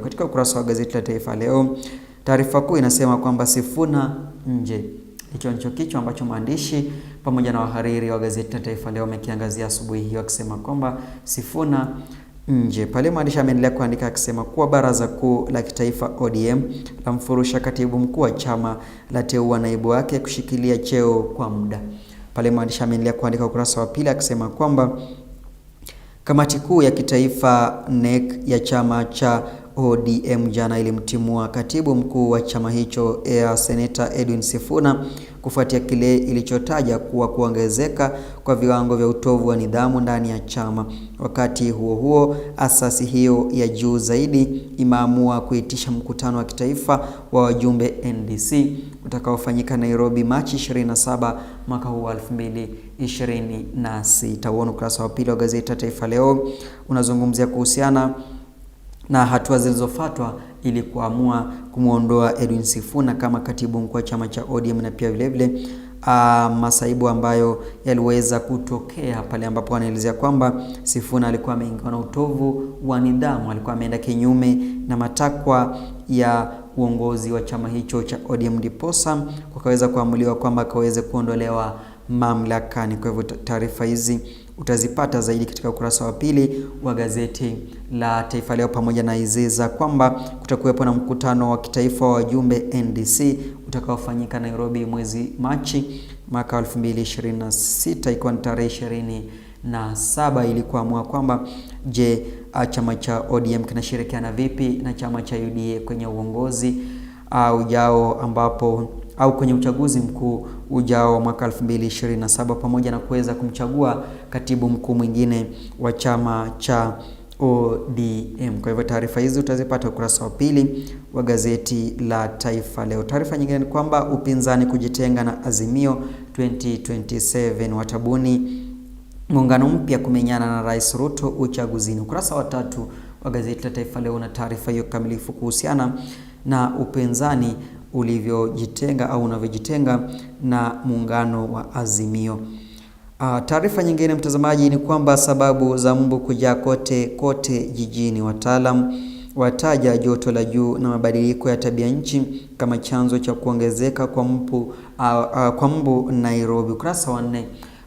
Katika ukurasa wa gazeti la Taifa Leo, taarifa kuu inasema kwamba Sifuna nje. Hicho ndicho kichwa ambacho maandishi pamoja na wahariri wa gazeti la Taifa Leo wamekiangazia asubuhi hiyo, akisema kwamba Sifuna nje. Pale mwandishi ameendelea kuandika akisema kuwa Baraza Kuu la Kitaifa ODM lamfurusha katibu mkuu wa chama, la teua naibu wake kushikilia cheo kwa muda. Pale mwandishi ameendelea kuandika ukurasa wa pili akisema kwamba kamati kuu ya kitaifa NEC ya chama cha ODM jana ilimtimua katibu mkuu wa chama hicho Air Senator Edwin Sifuna kufuatia kile ilichotaja kuwa kuongezeka kwa viwango vya utovu wa nidhamu ndani ya chama. Wakati huo huo, asasi hiyo ya juu zaidi imeamua kuitisha mkutano wa kitaifa wa wajumbe NDC utakaofanyika Nairobi Machi 27 mwaka huu wa 2026. Huo ni ukurasa wa pili wa gazeti la Taifa Leo unazungumzia kuhusiana na hatua zilizofuatwa ili kuamua kumwondoa Edwin Sifuna kama katibu mkuu wa chama cha ODM na pia vilevile masaibu ambayo yaliweza kutokea pale ambapo anaelezea kwamba Sifuna alikuwa ameingiwa na utovu wa nidhamu, alikuwa ameenda kinyume na matakwa ya uongozi wa chama hicho cha ODM, ndiposa kukaweza kuamuliwa kwamba akaweze kuondolewa mamlakani. Kwa hivyo taarifa hizi utazipata zaidi katika ukurasa wa pili wa gazeti la Taifa Leo, pamoja na hizi za kwamba kutakuwepo na mkutano wa kitaifa wa wajumbe NDC utakaofanyika Nairobi mwezi Machi mwaka 2026 ikiwa ni tarehe 27 ili kuamua kwamba je, chama cha ODM kinashirikiana vipi na chama cha UDA kwenye uongozi ujao ambapo au kwenye uchaguzi mkuu ujao wa mwaka 2027 pamoja na kuweza kumchagua katibu mkuu mwingine wa chama cha ODM. Kwa hivyo taarifa hizi utazipata ukurasa wa pili wa gazeti la Taifa Leo. Taarifa nyingine ni kwamba upinzani kujitenga na Azimio 2027, watabuni muungano mpya kumenyana na Rais Ruto uchaguzini. Ukurasa wa tatu wa gazeti la Taifa Leo na taarifa hiyo kamilifu kuhusiana na upinzani ulivyojitenga au unavyojitenga na muungano wa Azimio. Taarifa nyingine mtazamaji, ni kwamba sababu za mbu kujaa kote kote jijini, wataalam wataja joto la juu na mabadiliko ya tabia nchi kama chanzo cha kuongezeka kwa mbu Nairobi. Ukurasa wa 4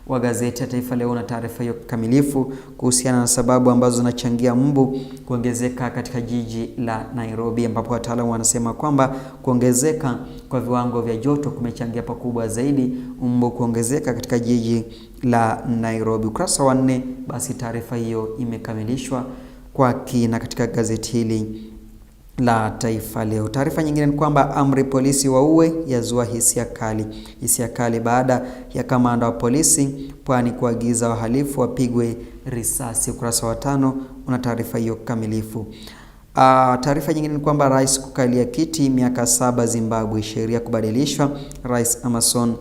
wa gazeti ya Taifa Leo na taarifa hiyo kamilifu kuhusiana na sababu ambazo zinachangia mbu kuongezeka katika jiji la Nairobi, ambapo wataalamu wanasema kwamba kuongezeka kwa viwango vya joto kumechangia pakubwa zaidi mbu kuongezeka katika jiji la Nairobi. Ukurasa wa 4, basi taarifa hiyo imekamilishwa kwa kina katika gazeti hili la Taifa Leo. Taarifa nyingine ni kwamba amri polisi waue yazua hisia kali. Hisia kali baada ya kamanda wa polisi Pwani kuagiza wahalifu wapigwe risasi. Ukurasa wa 5 una taarifa hiyo kamilifu. Taarifa nyingine ni kwamba rais kukalia kiti miaka 7 Zimbabwe, sheria kubadilishwa. Rais Emmerson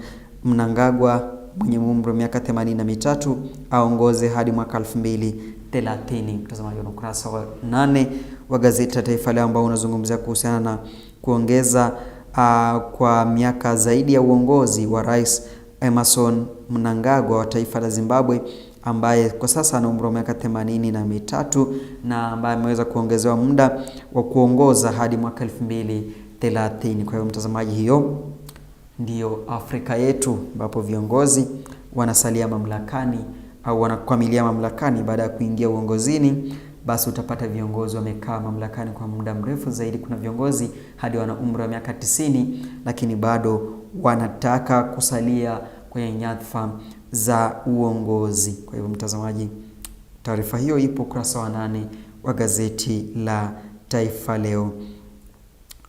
Mnangagwa mwenye umri wa miaka 83 aongoze hadi mwaka 2030. Mtazamaji, wa ukurasa wa 8 wa gazeti la Taifa Leo ambao unazungumzia kuhusiana na kuongeza kwa miaka zaidi ya uongozi wa Rais Emmerson Mnangagwa wa taifa la Zimbabwe ambaye kwa sasa ana umri wa miaka 83 na ambaye ameweza kuongezewa muda wa kuongoza hadi mwaka 2030. Kwa hiyo mtazamaji, hiyo ndiyo Afrika yetu ambapo viongozi wanasalia mamlakani au wanakwamilia mamlakani baada ya kuingia uongozini. Basi utapata viongozi wamekaa mamlakani kwa muda mrefu zaidi. Kuna viongozi hadi wana umri wa miaka 90 lakini bado wanataka kusalia kwenye nyadhifa za uongozi. Kwa hivyo mtazamaji, taarifa hiyo ipo ukurasa wa 8 wa gazeti la Taifa Leo.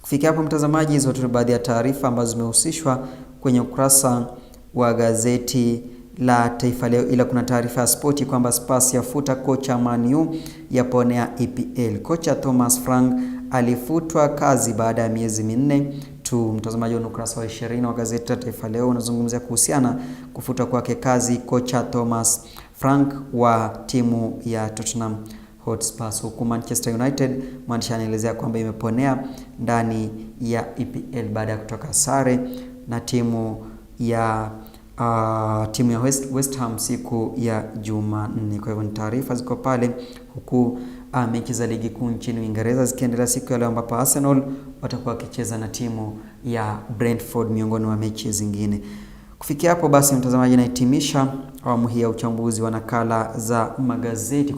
Kufikia hapo mtazamaji, hizo tu baadhi ya taarifa ambazo zimehusishwa kwenye ukurasa wa gazeti la Taifa Leo, ila kuna taarifa ya spoti kwamba Spurs yafuta kocha Man U yaponea EPL. Kocha Thomas Frank alifutwa kazi baada ya miezi 4 tu. Mtazamaji, wa ukurasa wa 20 wa gazeti la Taifa Leo unazungumzia kuhusiana kufutwa kwake kazi kocha Thomas Frank wa timu ya Tottenham Hotspur, huku Manchester United mwandishi anaelezea kwamba imeponea ndani ya EPL baada ya kutoka sare na timu ya West Ham siku ya Jumanne. Kwa hivyo ni taarifa ziko pale, huku mechi za ligi kuu nchini Uingereza zikiendelea siku ya leo, ambapo Arsenal watakuwa wakicheza na timu ya Brentford miongoni mwa mechi zingine. Kufikia hapo basi, mtazamaji, nahitimisha awamu hii ya uchambuzi wa nakala za magazeti.